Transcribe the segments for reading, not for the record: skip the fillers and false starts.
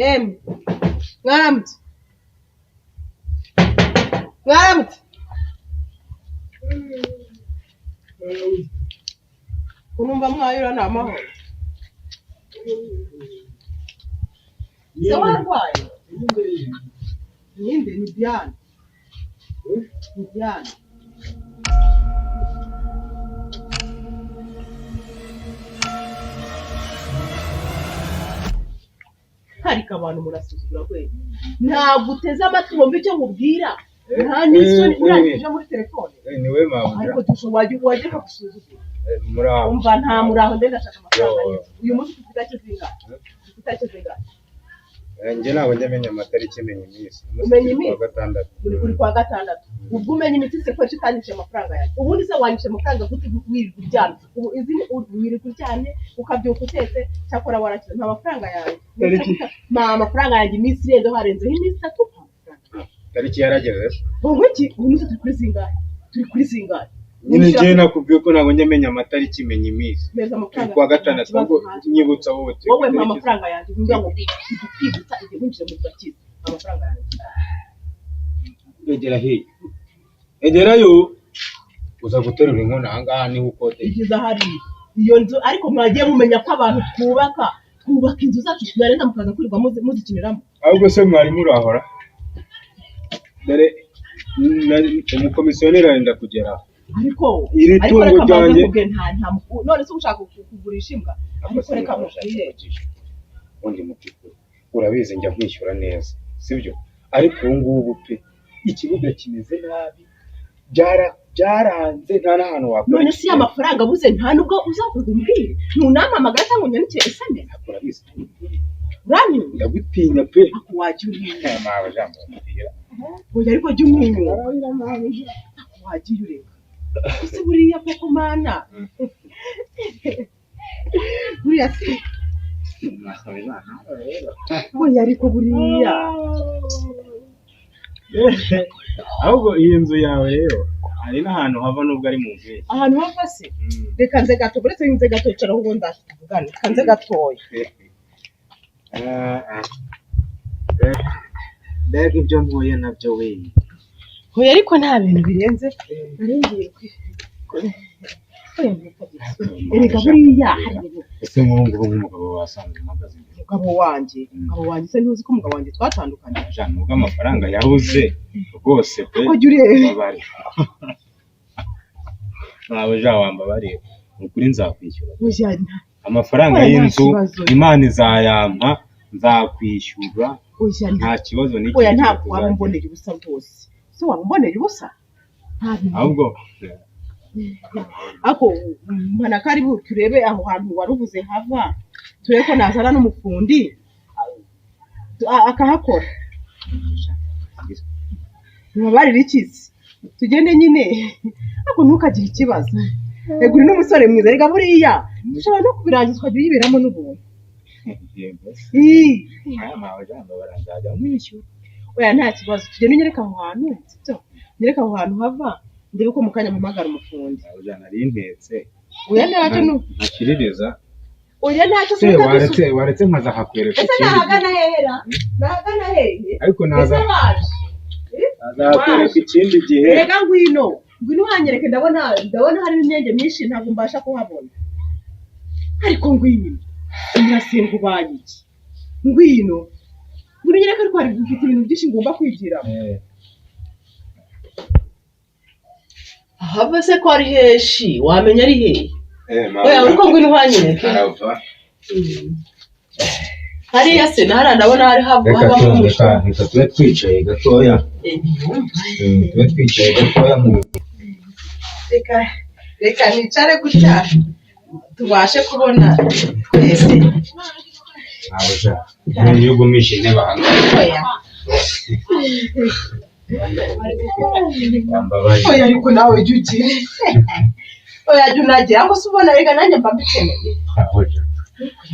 Yemwe mwaramutse, mwaramutse. Urumva mwayura ni amahoro. Se warwaye? Ninde? Ni Diane, ni Diane. Ariko abantu murasuzugura kweli. Ntabwo uteze amatwi ngo mbe icyo nkubwira, nta n'isoni. Urangije muri telefone. Ni we mabuja. Ariko dusho wajya gusuzugura. Muraho. Umva, nta muraho, ndenda ndashaka amafaranga Yo. y'inzu. Uyu munsi ufite itariki zingahe? Ufite itariki zingahe? Njye ntabwo njya menya amatariki, menya iminsi. Umunsi Umenya turi iminsi? kuwa gatandatu. Uri kuri kwa gatandatu. Ubwo umenya imitsi se, ko utanyishe amafaranga yanjye? Ubundi se wanyishe amafaranga gute wirirwa uryamye? Ubu izi wirirwa uryamye ukabyuka utetse. Cyakora warakize. Nta mafaranga yanjye. Tariki. Nta mafaranga yanjye. Iminsi irenzeho, harenzeho iminsi 3, nta mafaranga. Tariki yarageze. Ubu iki? Uyu munsi turi kuri zingahe? Turi kuri zingahe? Nyine njyewe nakubwiye ko ntabwo njya menya amatariki, menya iminsi. Meza Turi amafaranga. kuwa gatandatu. Nta Ahubwo kibazo, nta nyibutsa wowe, turi wowe ku mpa itariki. amafaranga yanjye. Ngira ngo kwibutsa igihe winjije mu gakiza amafaranga yanjye. Egera hirya, egerayo, uza guterura inkono ahangaha niho ukodesha. Igeze hariya iyo nzu. Ariko mwagiye mumenya ko abantu twubaka inzu zacu, tuyarenza mukaza kwirirwa muzikiniramo. Ahubwo se mwarimu urahora? Dore umukomisiyoneri arenda kugera aho. Ariko Iri ariko tungo reka mbanze ryanjye. nkubwire, nta none se ushaka kugurisha imbwa? Ariko reka mubwire. Ubundi mu by'ukuri urabizi njya nkwishyura neza, sibyo? Ariko ubu ngubu pe, ikibuga kimeze nabi, byaranze, nta n'ahantu wakora. None se iyo amafaranga abuze, nta nubwo uza umbwire? Ntunampamagara cyangwa unyandikire SMS? Urabizi. Uranyumva? Ndagutinya pe. Ako wajya urinya. Mawe jambo mubwira. Oya, ariko jya umwinyura. Ako wagiye ureka ese buriya koko mana buriya se? Oya, ariko buriya. Ahubwo iyi nzu yawe rero hari n'ahantu hava nubwo ari mu mpeshyi. Ahantu hava se? Reka nze gato, uretse nze gato, icara ngo ndavugane. Reka nze gatoya. Mbega ibyo mpuye nabyo we! Oya, ariko nta bintu birenze nari ngiye oya, ntukagire. Erega buriya hari ibintu. Ese nk'ubu ngubu nk'umugabo wasanze mpagaze imbere? Umugabo wanjye? Umugabo wanjye se ntuzi ko umugabo wanjye twatandukanye? Jean, nubwo amafaranga yabuze rwose pe. Ariko jya ureba. Mbabarira ntawe jean, wambabariye ni ukuri, nzakwishyura. Oya, Amafaranga Oya, nta y'inzu kibazo. Imana izayampa, nzakwishyura. Oya, Nta kibazo n'iki. Oya, ntabwo waba umboneye ubusa rwose. Se waba umboneye ubusa? Nta bintu. Ahubwo Ako mbona ko ari turebe aho hantu wari uvuze hava, turebe ko nazana n'umufundi akahakora. Mubabarire ikizi tugende nyine, ariko ntukagire ikibazo. Ego, uri n'umusore mwiza. Reka buriya dushobora no kubirangiza ukajya uyiberamo n'ubuntu. Yego. Ii. Aya mawe jambo baranzajya mwishyura. Oya, nta kibazo, tugende unyereke aho hantu, sibyo? Unyereke aho hantu hava, ndebe ko mu kanya mpamagara umufundi. Mawe nari ntetse. Oya, ntacyo nu Ntakiririza. Oya, ntacyo. Se waretse nkaza hakwereka Ese ikindi. nahagana hehera? Nahagana hehe? Ariko naza Ese waje? Nzakwereka ikindi gihe. Reka ngwino, ngwino uhanyereke. Ndabona harimo imyenge myinshi, ntabwo mbasha kuhabona. Ariko ngwino, murasenga ubaye iki? Ngwino, ngwino unyereke. Ariko hari mfite ibintu byinshi ngomba kwigira. Ahava se ko ari heshi, wamenya ari hehe? Oya, ariko ngwino uhanyereke. Arava. Hariya se nahariya ndabona hari Reka havamo reka umushumba. Reka tube twicaye gatoya. Tube twicaye gatoya mu Reka nicare gutya tubashe kubona twese. Ntabuja iyo ugumisha intebe ahangaha. Oya. Wambabaye. Oya, ariko nawe jya ugira, oya, jya unagira ngo se ubona. Reka nanjye mba mbikeneye. Ntabuja.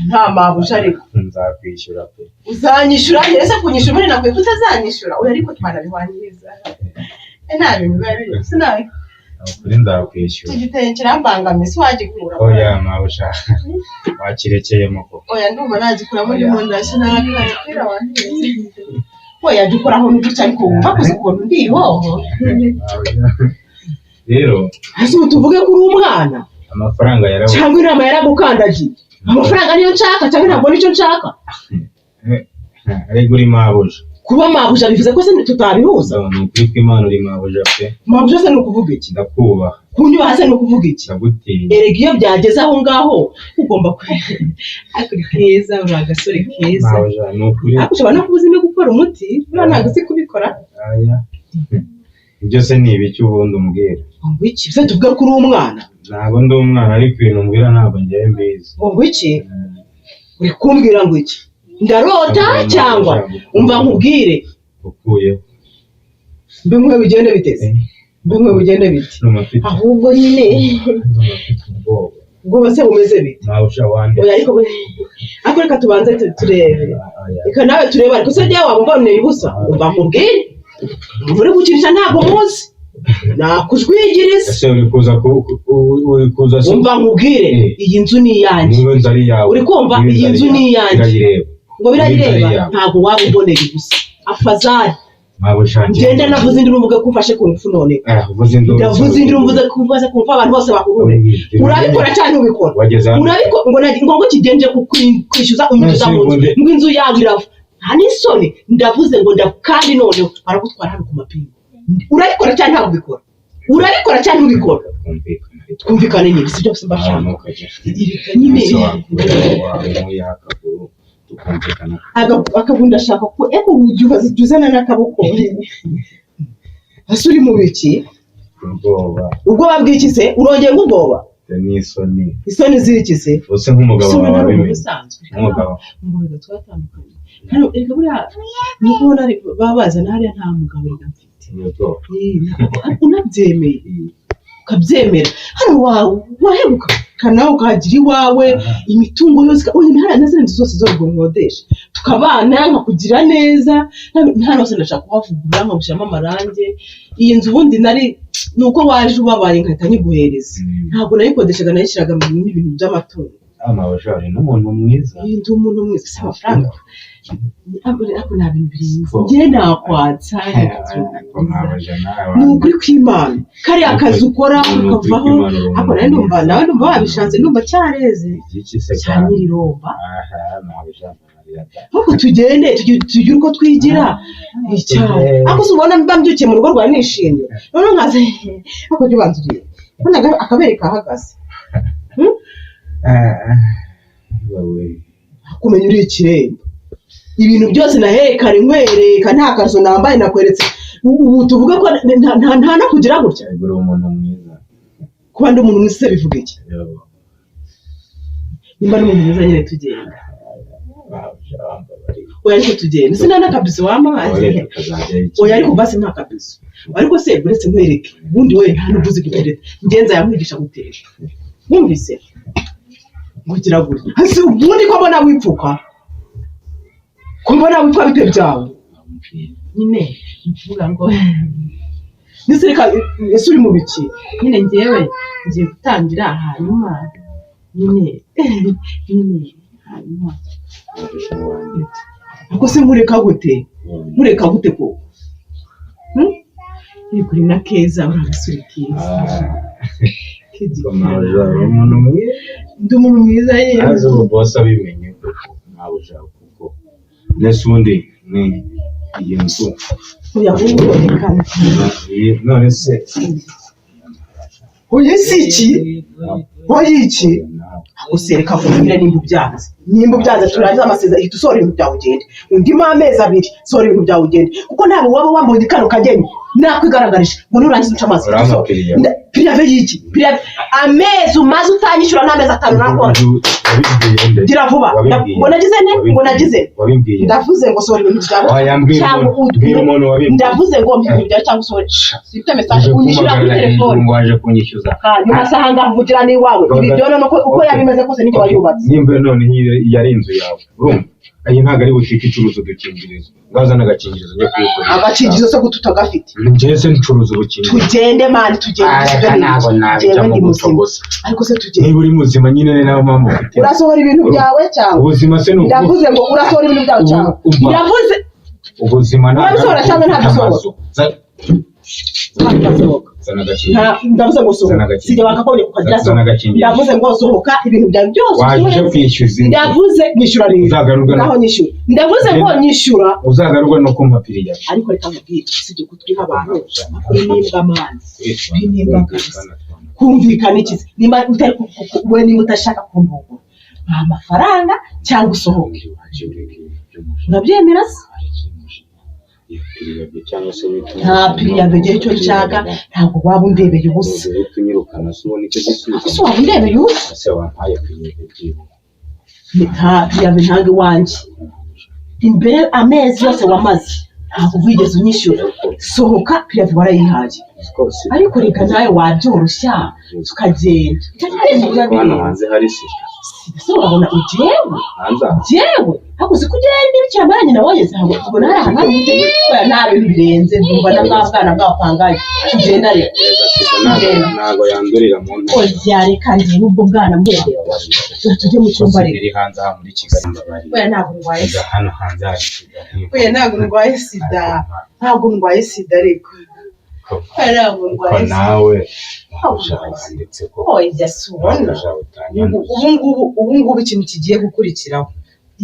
Nta mabuja ariko. Nzakwishyura pe. Uzanyishyura ese? Kunyishyura ubundi nakwiye kutazanyishyura? Oya, ariko twanabihwanyiriza. Nta bintu biba biri sinabi. Ukuri nzakwishyura. Iki gitenge kirambangamiye, si wagikura? Oya mabuja, wakirekeyemo koko. Oya, ndumva nagikuramo, ndimo ndashya n'agapira wanteze. Oya, jya ukoraho n'uduce, ariko wumva gusa ukuntu ndi ihoho. Rero Ese ubu tuvuge ko uri umwana amafaranga yarabuze. cyangwa inama yaragukandagiye? Amafaranga niyo nshaka cyangwa ntabwo nicyo nshaka? Ariko uri mabuja. Kuba mabuja bivuze ko se tutabihuza? Ni ukuri kw'Imana uri mabuja pe. Mabuja se ni ukuvuga iki? Ndakubaha. Kunyubaha se ni ukuvuga iki? Ndagutinya. Erega iyo byageze aho ngaho ugomba ku ariko uri keza, uri agasore keza. Mabuja, ni ukuri. Ariko ushobora no kuba uzi no gukora umuti, buriya ntabwo uzi kubikora. Aya, ibyo se ni ibiki ubundi umbwira? Ngo iki se? Tuvuge ko uri umwana? Ntabwo ndi umwana, ariko ibintu umbwira ntabwo ngewe mbizi. Ngo iki? Uri kumbwira ngo iki? Ndarota cyangwa? Umva nkubwire. Ukuyeho. Mbe mwe bigende biteze, mbe mwe bigende bite? Ndumva mfite Ahubwo nyine ndumva mfite ubwoba. Ubwoba se bumeze bite? Mabuja wande. Oya, ariko reka tubanze turebe. Aya. Reka nawe turebe, ariko se njyewe waba umboneye ubusa? Umva nkubwire, umuntu uri gukinisha ntabwo muzi, nakujwigiriza. Ese uri kuza uri kuza se? Umva nkubwire, iyi nzu ni iyanjye. Niba inzu ari iyawe. Uri kumva? Niba Iyi nzu ari ni iyawe, iyanjye. irayireba. Ngo birayireba? Niba inzu ari iyawe. Ntabwo waba umboneye ubusa, afazari. Mabuja, Ngenda navuze induru mvuge ko umfashe ku ngufu none. Ah, uvuze induru. Ndavuze induru mvuze ko umfashe ku ngufu, abantu bose bahurure. Urabikora cyangwa ntubikora? Wageze hano. Urabikora ngo ngo kigenje kwishyuza unyuza mu nzu, ngo inzu yawe irava, nta n'isoni. Ndavuze ngo kandi noneho baragutwara hano ku mapingu. Urabikora cyangwa ntabwo ubikora? Urabikora cyangwa ntubikora? Twumvikana. Twumvikane nyine, si byo mbashaka. Ahantu ukajya. Nyine. Ese wankuyeho akaguru tukumvikana? Akaguru ndashaka ko eko ujya uzana n'akaboko. Ese uri mu biki? Ubwoba. Ubwoba bw'iki se? Urongeye ngo ubwoba? N'isoni. Isoni z'iki se? Ubuse nk'umugabo Isoni wawe nari umuntu abimenye. usanzwe. Nk'umugabo. Umugabo twatandukanye hano, erega buriya ni uko ubona baba bazana hariya, nta mugabo reka mfite. Ubwoba. Ariko unabyemeye ukabyemera hano waheruka nawe ukahagira iwawe imitungo yose, oya, hariya na ziriya nzu zose zo ruguru nkodesha, tukabana nkakugira neza. Hano hose ndashaka kuhavugurura nkagushyiramo amarangi. Iyi nzu ubundi nari ni uko waje ubabaye nkahita nyiguhereza. Ntabwo nayikodeshaga, nayishyiraga mu ibintu by'amatungo. Mabuja, uri n'umuntu mwiza. Iyi ndi umuntu mwiza si amafaranga, ariko nta bintu birenze njye nakwatsa. Mabuja nawe. Ni ukuri kw'Imana, kariya kazi ukora ukavaho, ariko nawe ndumva, nawe ndumva wabishatse, ndumva cyareze. Igiki se? Cya nyiriromba. Aha, mabuja, mbabarira da. Nkuko tugende tugire uko twigira icyayi, ariko si ubona mba mbyukiye mu rugo rwawe nishimye, noneho nkaza, ariko jya ubanza urebe, ubona akabere kahagaze. Ah, wowe. Kumenya uri ikiremba, ibintu byose naherekane nkwereka, nta kazu nambaye nakweretse, ubu tuvuge ko nta no kugira gutya. Yego, uri umuntu mwiza. Kuba ndi umuntu mwiza se bivuga iki? Yego. Nimba ari umuntu mwiza nyine tugenda. Mabuja, wambabariye. Oya, ariko tugenda, sinta n'akabizo wampaye. Oya, tukazajyayo iki? Oya, ariko basi nta kabizo, ariko se uretse nkwereke, ubundi wowe nta nubwo uzi gutereta, ngenza yamwigisha gutereta, wumvise ngo gira gutya hasi, ubundi ko mbona wipfuka, ko mbona wipfuka bite byawe? Nyine ni ukuvuga ngo ndetse reka, ese uri mu biki? Nyine ngewe ngiye gutangira, hanyuma nyine hanyuma Mabuja, wanditse. Ariko se nkureka gute? Nkureka gute koko? Uri kuri na keza, uri agasore keza. Ah, mabuja, uri umuntu mwiza. Ndi umuntu mwiza yewe. Azi ubu boss abimenye koko, mabuja, kuko nese ubundi ni iyi nzu. Oya, ahubwo reka. None se Oya, si iki? Oya, iki? Gusa reka nkubwire, nimba ubyanze, nimba ubyanze turangize amasezerano, ihita usohora ibintu byawe ugende. Undimo amezi 2, sohora ibintu byawe ugende, kuko ntabwo waba wambonye kano kageni nakwigaragarije ngo nurangiza uca amazi. Urampa piriya. Préavis y'iki? Préavis amezi umaze utanyishyura n'amezi 5 nakora. Wabibwiye nde? Gira vuba. Wabibwiye. Ngo nagize nte? Ngo nagize Wabimbwiye. Ndavuze ngo sohora ibintu byawe Oya, mbwira cyangwa umuntu, mbwira umuntu wabimbwiye. Ndavuze ngo mpa ibintu byawe cyangwa usohore, sifite message Uje unyishyura kuri kumpamagara telefone. hejuru ngo waje kunyishyuza. Hanyuma se ahangaha mvugira n'iwawe ibi byo none uko Okay. yaba imeze kose nijye wayubatse. Nimba none iyi yari inzu yawe, urumva Iyi ntabwo ari butike icuruza udukingirizo. Ngazana agakingirizo njye kuyikoresha. Agakingirizo se gute utagafite? Njye se ncuruza ubukingirizo? Tugende man, tugende. Ah, Sibyo reka, ntabwo n'ibiki? nabijyamo Njyewe ndi gutyo muzima. gusa. Ariko se tugende. Niba uri muzima nyine, ni nayo mpamvu ufite. Urasohora ibintu byawe cyangwa? Ubuzima se ni ukuvuga? Ndavuze ngo urasohora ibintu byawe cyangwa? Umva. Ndavuze. Ubuzima ntabwo ari Urabisohora cyangwa ukuba ufite ntabwo amazu. Ntabwo. Zana agakingirizo. Ndavuze ngo sohoka. Zana agakingirizo. Sijya wakagombye kukagira. Zana Sohoka. agakingirizo. Ndavuze ngo sohoka, ibintu byawe byose Waje uje usohore. kwishyuza inzu. Ndavuze nyishyura rero. Uzagarurwe Ngaho nyishyura, ndavuze ngo Genda. nyishyura. Uzagarurwe no kumpa piriya. Ariko reka nkubwire, usibye ko turiho abantu uri n'imbwa man, uri n'imbwa kabisa. Kumvikana iki se? Nimba utari we, niba udashaka kundungura, mpa amafaranga cyangwa usohoke. Urabyemera se? Cyangwa se wita Nta piriya igihe icyo nshaka, ntabwo waba undebeye ubusa. Uhita unyirukana se, ubona icyo gisubizo? Ese waba undebeye ubusa? Ese wampaye piriya byibura? Nta piriya ntanga iwanjye. Imbere amezi yose wamaze ntabwo wigeze unyishyura. Sohoka, piriya warayihaye. Rwose. Ariko reka, nawe wabyoroshya tukagenda. Hano hanze hari sida. Ese urabona ujyewe? Hanze aha. Jyewe ntabwo uzi ko ugenda ibikira mara nyina wageze, ntabwo ubona hari ahantu hari uburyo. Oya, nta bintu birenze, ndumva na bwa bwana bwapangaye. Tugenda rero. Erega sida ntabwo yandurira mu ntera. Oya, reka njyewe ubwo bwana mbwenge, tujye mu cyumba Sida rero. iri hanze aha muri Kigali, mbabarira. Oya, ntabwo ndwaye. Erega hano hanze hari sida. Oya, ntabwo ndwaye sida, ntabwo ndwaye sida ariko. Oya, ntabwo Ko ndwaye sida. nawe wanditse ko Oya, si ubona ubu ngubu ikintu kigiye gukurikiraho,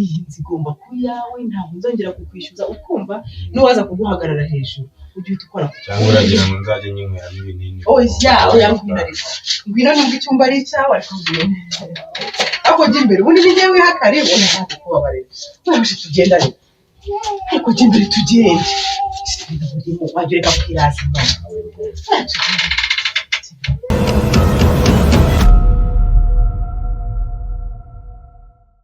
iyi nzu igomba kuba iyawe, ntabwo nzongera kukwishyuza, ukumva n'uwaza kuguhagarara hejuru ujye uhita ukora ku Cyangwa uragira ngo nzajye nyweramo ibinini? Oya, oya, ngwino ariko, ngwino, nubwo icyumba ari icyawe, ariko ngwino, ariko jya imbere. Ubundi ni njyewe wiha karibu, ntabwo kubabarira. Oya, tugenda ariko, ariko jya imbere tugende. Burimo wajya ureka kwiraza imana. Oya, tugende.